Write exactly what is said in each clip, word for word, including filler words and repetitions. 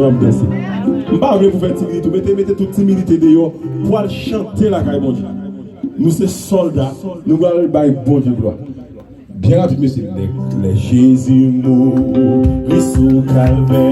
N ap danse. M pa vle pou fè timidite, mete, mete tout timidite deyò pou al chante lakay Bondye. Nou se sòlda, nou pral bay Bondye glwa. Byen rapid, mesye. Lè, lè Jezi mouri sou Kalvè,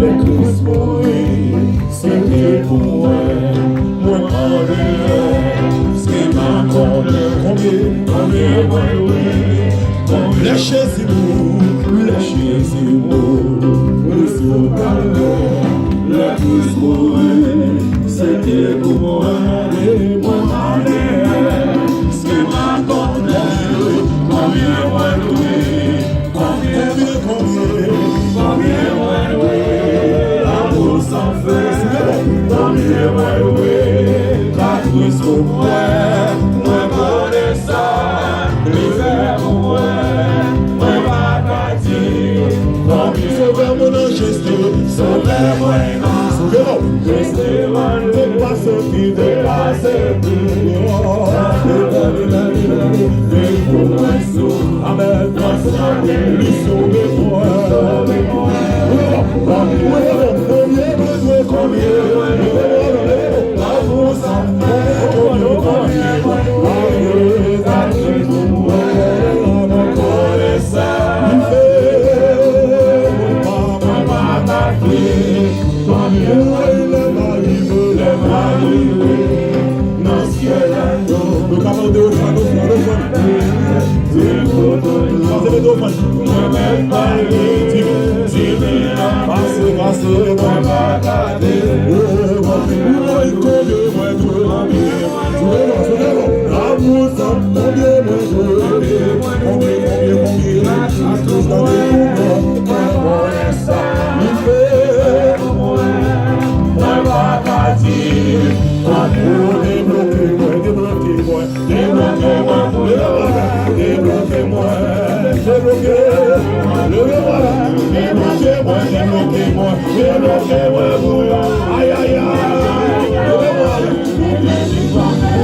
lè Kris mouri, se te pou mwen. Mwen konnen, se pa konbyen, konbyen, konbyen mwen lwe. Lè Jezi mouri, lè Jezi mouri sou Kalvè, lè Kris mouri, se te pou mwen. Mwen konnen, se pa konbyen, konbyen mwen lwe. Konbyen, konbyen, konbyen mwen lwe, lanmou san fen. Konbyen mwen lwe, Kris pou mwen. Mwen konnen sa li fè pou mwen. Mwen pa ka di konbyen. Sovè mwen nan Jezi, Sovè mwen nan Jezi. Te pase pi, te pase pi. Vin pou mwen sou. Amèn. Li sove mwen. Konbyen mwen lwe, konbyen mwen lwe, konbyen mwen lwe. Lanmou san fen, konbyen mwen lwe. Malgre sa, li pou mwen. Mwen konnen sa li fè. Mwen pa, mwen pa ka kriye. Konbyen mwen lwe, lè m a rive, lè m a rive nan syèl la. Nou ka mande ofrann, ofrann, ofrann. Pase mete ofrann. Pase, pase, mwen. Woy, konbyen mwen dwe. Souleve, souleve. Lanmou sa, konbyen mwen dwe. Konbyen, konbyen, konbyen. Atouch nan dekouvè. Mwen konnen sa li fè. Mwen pa ka di. Debloke mwen, debloke mwen. Debloke mwen, debloke mwen, debloke mwen, debloke, debloke mwen, debloke mwen, debloke mwen, debloke mwen, debloke mwen.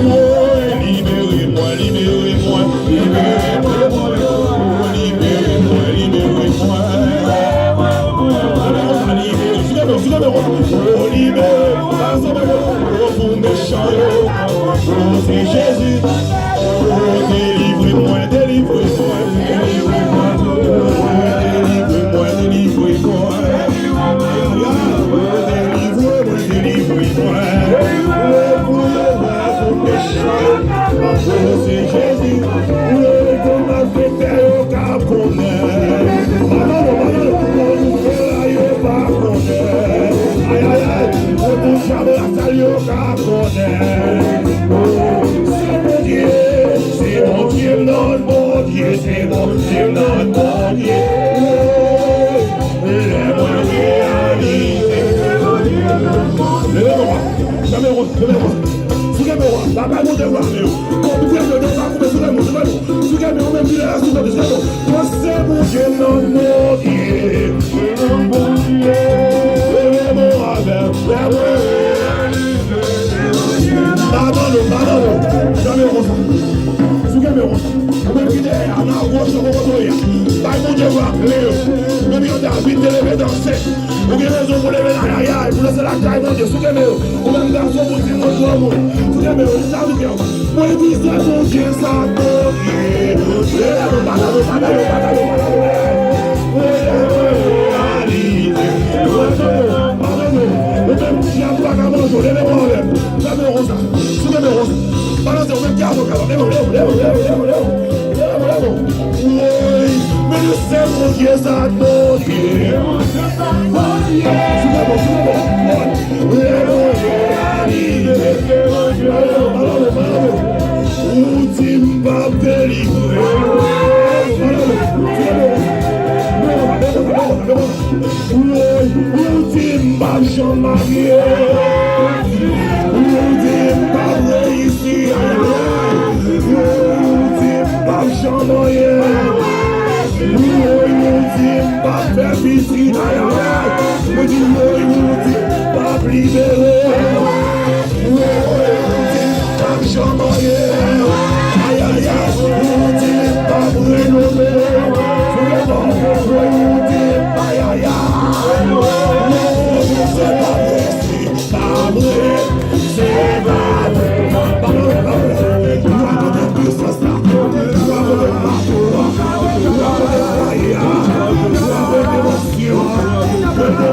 Woy, libere mwen, libere mwen, libere mwen, libere mwen, libere mwen. Libere, libere, libere mwen. Oh, pou mechan yo. Oh, se Jezi. Oh, delivre mwen, delivre mwen, delivre mwen. Oh, delivre mwen, delivre mwen. Oh, delivre mwen, delivre mwen. Oh, pou yo wè pou mechan yo. Oh, se Jezi. Oh, pou malfektè yo ka konnen. Pardon, pardon, pou yo pa konnen. Ay, ay, ay. Pou djab ak sal yo ka konnen. Se Bondye, se Bondye m nan, Bondye, se Bondye m nan, Bondye. Lè mwen reyalize. Leve men w. Leve men w. Sou kenbe w. Papa Bondye w ame w. Konbyen de nou pa koupe sou kenbe w, sou kenbe w. Sou kenbe w, menm ki lè a sou kenbe w. Panse Bondye nan Bondye. Nan Bondye. Leve men w avè m. Lè mwen reyalize. Papa nou, papa nou. Kenbe w konsa. Sou kenbe w konsa. Ou menm ki dèyè a, nan gwoch yo kote w ye a. Bay Bondye glwa, leve. Menm jan David te leve danse. Ou gen rezon pou leve la, ayayay, pou leve lakay Bondye. Sou kenbe yo. Ou menm gason, pou di mwen granmoun. Sou kenbe yo, li sa di kè w. Mwen di se Bondye sa, Bondye. Leve, papa nou, papa nou, papa nou, papa nou. Leve, reyalize. Papa nou, papa nou. Ou menm dyab pa ka manje w, leve mwen avè m. Kenbe yo konsa. Sou kenbe yo konsa. Balanse, ou menm ki avoka, leve, leve, leve. Woy, men se Bondye sa, Bondye. Sou kenbe yo, sou kenbe yo. Woy, leve, reyalize. Ou di m p ap delivre. Woy, ou di m p ap janm marye. Ou di m p ap reyisi. Ou di m p ap janm anyen. Ou di m p ap fè pitit. Ou di, ou di m p ap libere. Ou di m p ap janm anyen. Ayayay, ou di m p ap renove. Ou di m p ap, ayayay.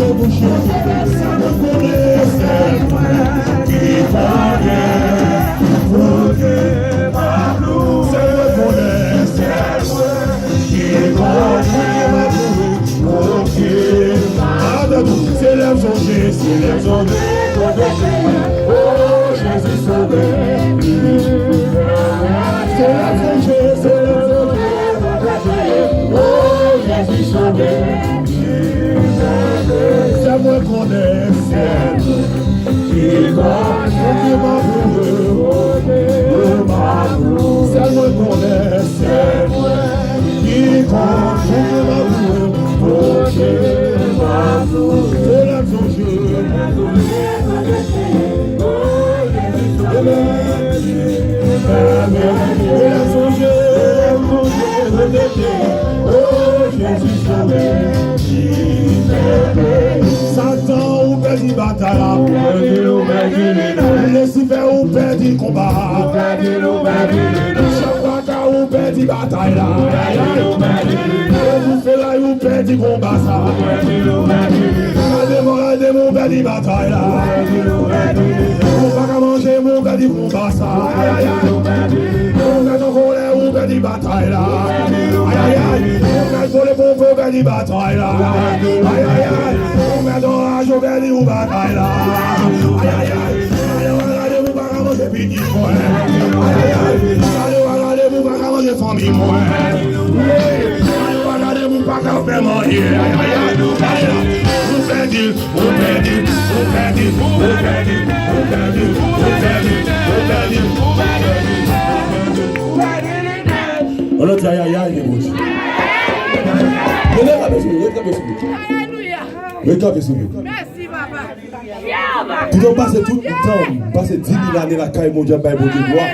Kote bouch yo kouvè, sèl mwen konnen, sèl mwen ki konnen. Kote m ap loure, sèl mwen konnen, sèl mwen ki konnen. Kote m ap loure, kote m ap loure. Atann, se lè m sonje, se lè m sonje, kote m ye. O Jezi sove. Se lè m sonje, se lè m sonje, kote m ye. O Jezi sove. Sèl mwen konnen, sèl mwen ki konnen. Kote m ap loure, kote m ap loure. Sèl mwen konnen, sèl mwen Oh, Jezi sove, Jezi sove. Satan, ou pèdi batay la. Ou pèdi, ou pèdi. Lisifè, ou pèdi konba. Ou pèdi, ou pèdi. Chak baka, ou pèdi batay la. Ou pèdi, ou pèdi. Ou pèdi konba sa. Ou pèdi, ou pèdi. Gade mwen, gade mwen, ou pèdi batay la. Ou pèdi, ou pèdi. Ou pa ka manje, men ou pèdi konba sa. Ay, ay, ay. Ou mèt an kòlè, ou pèdi batay la. Ay, ay, ay. Ou mèt vole ponpe, ou pèdi batay la. Ay, ay, ay. Ou mèt anraje, ou pèdi ou batay la. Ay, ay, ay. Gade mwen, gade mwen, ou pa ka manje pitit mwen. Ay, ay, ay. Gade mwen, gade mwen, ou pa ka manje fanmi mwen. Gade mwen, gade mwen, ou pa ka fè manje. Ay, ay, ay. Gade la. Ou pèdi. Ou pèdi, ou pèdi, ou pèdi, ou pèdi, ou pèdi, ou pèdi, ou pèdi, ou pèdi. Ann di ayayay de Bondye. Leve kanpe sou mwen, leve kanpe sou mwen. Alelouya. Leve kanpe sou mwen. Mèsi, papa. Poutan m pase tout tan, m pase dis mil ane lakay Bondye, ap bay Bondye glwa.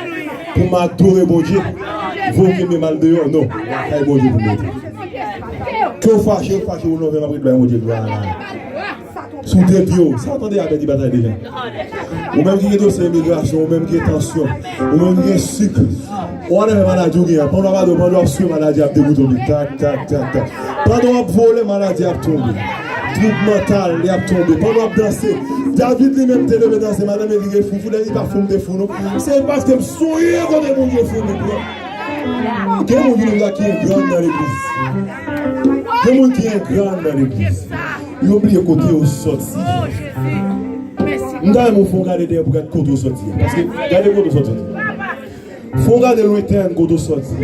Pou m adore Bondye. Voye m al deyò, non. Lakay Bondye pou m rete. Ke w fache, w fache, ou love, m ap ret bay Bondye glwa. Sou de pye w. Sa w tande a pèdi batay deja. Ou menm ki gen dosye imigrasyon, ou menm ki gen tansyon, ou menm ki gen sik. Ou anlè maladi w gen an. Pandan w ap, pandan w ap swen maladi ap degoute w. Tak, tak, tak, tak. Pandan w ap vole, maladi ap tonbe. Twoub mantal, li ap tonbe. Pandan w ap danse, David li menm te leve danse. Madanm li gen fou, fou, li pa fou, m te fou, non. Se paske m sonje kote moun gen fou, m pran. Gen moun vin la ki engrann nan legliz. Gen moun ki engrann nan legliz. Yo bliye kote yo soti. M ta renmen w fè yon gade dèyè pou gade kote w soti. Paske gade kote w soti. Fè yon gade lwetèn kote w soti.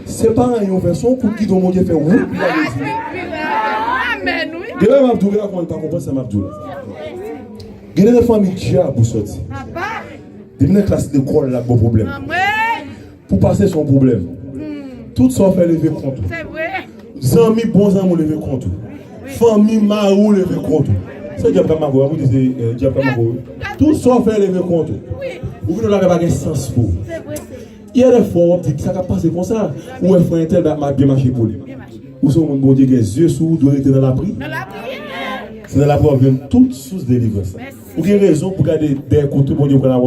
Se pa anyen w fè, se yon kout gidon Bondye fè woup li ale di. Gen lè m ap di w, gen lè w pa konprann sa m ap di w la. Gen de fanmi dyab ou soti. Depi nan klas lekòl la ap ba w pwoblèm. Pou pase se yon pwoblèm. Tout sa w fè leve kont ou. Zanmi, bon zanmi w leve kont ou. Fanmi, mari w leve kont ou. Se dyab k ap make w, ap di se, eh, dyab k ap make w. Tout sa w fè leve kont ou. Ou vin wè lagè pa gen sans pou ou. Yè de fwa w ap di sa k ap pase konsa. Ou wè frè entèl ap byen mache pou li. Ou se yon moun Bondye gen zye sou ou, dwe rete nan lapri. Se nan lapri w ap jwenn tout sous delivrans la. Ou gen rezon pou gade dèyè kote Bondye pran la.